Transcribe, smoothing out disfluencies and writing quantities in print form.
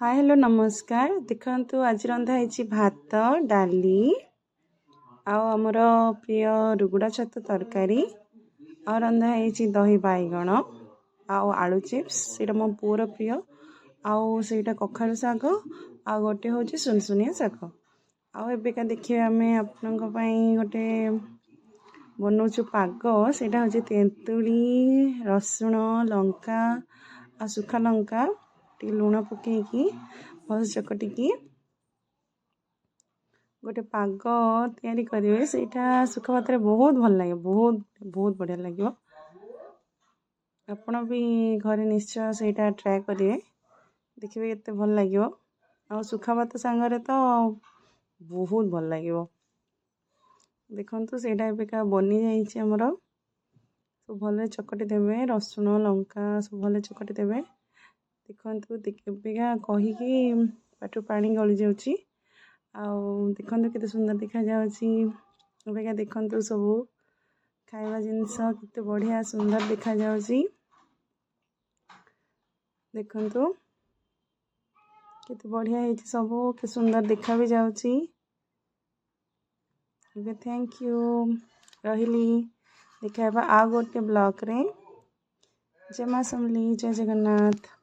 ହାଏ, hello, ନମସ୍କାର। ଦେଖନ୍ତୁ, ଆଜି ରନ୍ଧା ହେଇଛି ଭାତ, ଡାଲି ଆଉ ଆମର ପ୍ରିୟ ରୁଗୁଡ଼ା ଛତୁ ତରକାରୀ। ଆଉ ରନ୍ଧା ହେଇଛି ଦହି ବାଇଗଣ ଆଉ ଆଳୁ ଚିପ୍ସ, ସେଇଟା ମୋ ପୁଅର ପ୍ରିୟ। ଆଉ ସେଇଟା କଖାରୁ ଶାଗ ଆଉ ଗୋଟେ ହେଉଛି ସୁନସୁନିଆ ଶାଗ। ଆଉ ଏବେକା ଦେଖିବେ, ଆମେ ଆପଣଙ୍କ ପାଇଁ ଗୋଟେ ବନଉଛୁ ପାଗ। ସେଇଟା ହେଉଛି ତେନ୍ତୁଳି, ରସୁଣ, ଲଙ୍କା ଆଉ ଶୁଖା ଲଙ୍କା, ଟିକେ ଲୁଣ ପକେଇକି ଭଲସେ ଚକଟିକି ଗୋଟେ ପାଗ ତିଆରି କରିବେ। ସେଇଟା ଶୁଖା ଭାତରେ ବହୁତ ଭଲ ଲାଗେ, ବହୁତ ବହୁତ ବଢ଼ିଆ ଲାଗିବ। ଆପଣ ବି ଘରେ ନିଶ୍ଚୟ ସେଇଟା ଟ୍ରାଏ କରିବେ, ଦେଖିବେ କେତେ ଭଲ ଲାଗିବ। ଆଉ ଶୁଖା ଭାତ ସାଙ୍ଗରେ ତ ବହୁତ ଭଲ ଲାଗିବ। ଦେଖନ୍ତୁ, ସେଇଟା ଏବେକା ବନିଯାଇଛି ଆମର। ସବୁ ଭଲରେ ଚକଟି ଦେବେ, ରସୁଣ, ଲଙ୍କା ସବୁ ଭଲରେ ଚକଟି ଦେବେ। ଦେଖନ୍ତୁ, ଏବେକା କହିକି ପାଟିରୁ ପାଣି ଗଳି ଯାଉଛି। ଆଉ ଦେଖନ୍ତୁ, କେତେ ସୁନ୍ଦର ଦେଖାଯାଉଛି ଏବେକା। ଦେଖନ୍ତୁ, ସବୁ ଖାଇବା ଜିନିଷ କେତେ ବଢ଼ିଆ ସୁନ୍ଦର ଦେଖାଯାଉଛି। ଦେଖନ୍ତୁ, କେତେ ବଢ଼ିଆ ହେଇଛି ସବୁ, କେତେ ସୁନ୍ଦର ଦେଖା ବି ଯାଉଛି ଏବେ। Thank you, ରହିଲି। ଦେଖା ହେବା ଆଉ ଗୋଟେ ବ୍ଲଗ୍ରେ। ଜୟ ମା ସମଲେଇ, ଜୟ ଜଗନ୍ନାଥ।